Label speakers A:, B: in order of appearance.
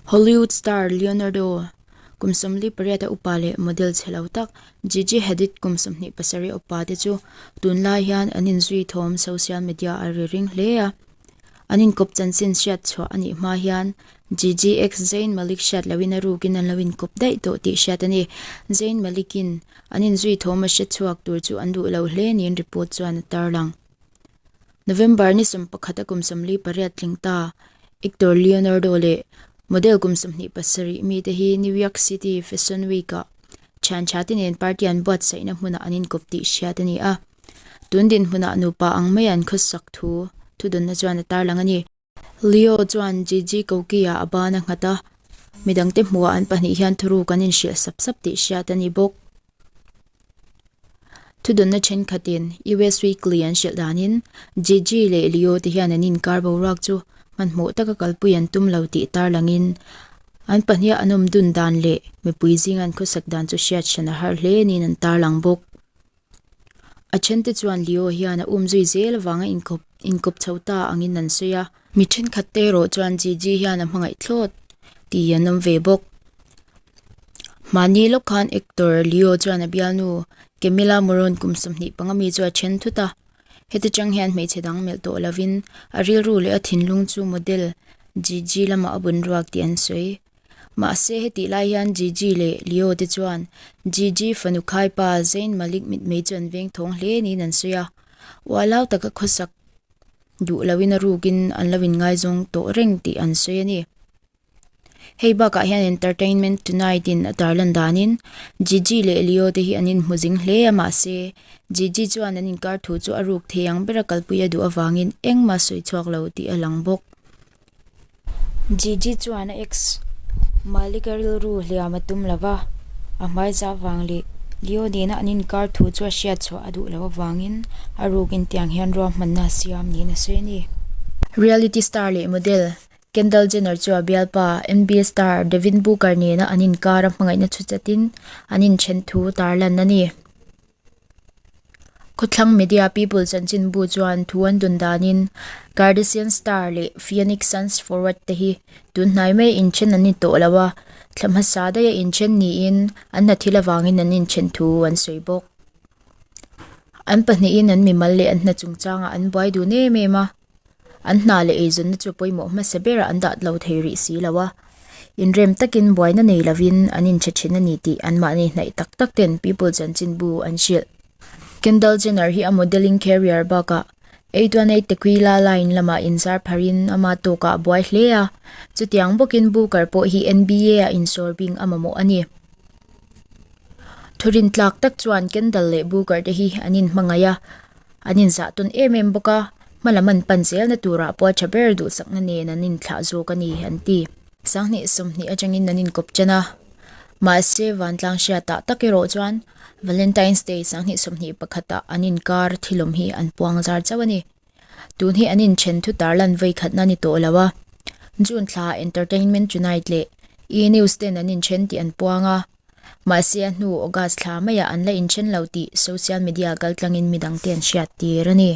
A: Hollywood star Leonardo, kum 48 a upa leh model chhe lo tak Gigi Hadid kum 27 a upa te chu tunlai hian an inzui thawm social media a ri ring hle a. An inkawp chanchin hriat chhuah a nih hma hian Gigi ex Zayn Malik hriat lohin a rukin an lo inkawp daih tawh tih hriat a ni. Zayn Malik-in an inzui thawm a hre chhuak tur chu an duh lo hle niin report chuan a tarlang. November ni 11 a kum 48 tling ta actor Leonardo leh model kum 27 mite hi New York City Fashion Week-ah thian tha te nen party an buatsaihna hmunah an inkawp tih hriat a ni a. Tun dinhmunah nupa ang mai an khawsak thu thudawnna chuan a tarlang a ni. Leo chuan Gigi Koki-ah a ban a nghat a, midangte hmuhah an pahnih hian thuruk an inhrilh sap sap tih hriat a ni bawk. Thudawnna thenkhatin US Weekly an hrilh danin Gigi leh Leo te hian an inkar boruak chu hmanhmawh taka kalpui an tum lo tih tarlangin an pahniha an awm dun dan leh mipui zinga an khawsak dan chu hriat hran a har hle niin an tarlang bawk. A thente chuan Leo hian a um zui zel avanga inkawp inkawp chho ta angin an sawi a. Mi thenkhat te erawh chuan Gigi hian a hmangaih thlawt tih an awm ve bawk. Mahni lawk khan actor Leo chuan a bialnu Camila Morrone kum 25 mi chu a then thut a. Heti chang hian hmeichhe dang melh tawh lovin a rilru leh a thinlung chu model Gigi lamah a bun ruak tih an sawi. Mahse hetih lai hian Gigi leh Leo te chuan Gigi fanu khaipa Zayn Malik mitmei chu an veng thawng hle niin an sawi a, ualau taka khawsak duh loin a rukin an lo inngaizawng tawh reng tih an sawi a ni. Hei bakah hian Entertainment Tonight in a tarlan danin Gigi leh Leo te hi an inhmu zing hle a mahse Gigi chuan an inkar thu chu a ruk thei ang bera kalpui a duh avangin engmah sawi chhuak lo tih a lang bawk. Gigi chuan a ex Malik-a rilru hliam a tum lo va, a hmaiza vang leh Leo nena an inkar thu chu a hriat chhuah a duh loh avangin a ruk intiang hian ruahmanna a siam niin a sawi a ni. Reality star leh model Kendall Jenner chu a bialpa NBA star Devin Booker nena an inkar a hmangaihna chhu chatin an inthen thu tarlan a ni. Khawthlang media People chanchinbu chuan thu an dun danin Kardashian star leh Phoenix Suns forward te hi tun hnai mai inthen an ni tawh lo a, thla hmasa daiha inthen niin an hna thil avangin an inthen thu an sawi bawk. An pahnihin an mimal leh an hna chungchangah an buai dun em em a. An hna leh eizawnna chu pawimawh hmasa berah an dah lo thei rih si lo a, inrem takin buaina nei lovin an inchhe thin a ni tih anmahni hnaih tak tak ten People chanchinbu an hrilh. Kendall Jenner hi a modelling career bakah 818 Tequila line lamah inzar pharin ama tawkah a buai hle a, chutiang bawkin Booker pawh hi NBA ah insawr bing a mamawh a ni. Thurin tlak tak chuan Kendall leh Booker te hi an inhmangaih a, An inzah tawn em em bawk a, hmalam an pan zelna turah pawh a tha ber duhsakna nen an inthlah zawk a ni, an ti. 2020 atangin an inkawp chen a, mahse vantlang hriatah tak erawh chuan Valentine's Day 2021 ah an inkar thilawm hi an puang zar chauh a ni. Tun hi an inthen thu tarlan vawi khatna ni tawh lo a, June thla Entertainment Tonight leh E! News ten an inthen tih an puang a. Mahse a hnu August thla maiah an la inthen lo tih social media kaltlangin midangte an hriattir a ni.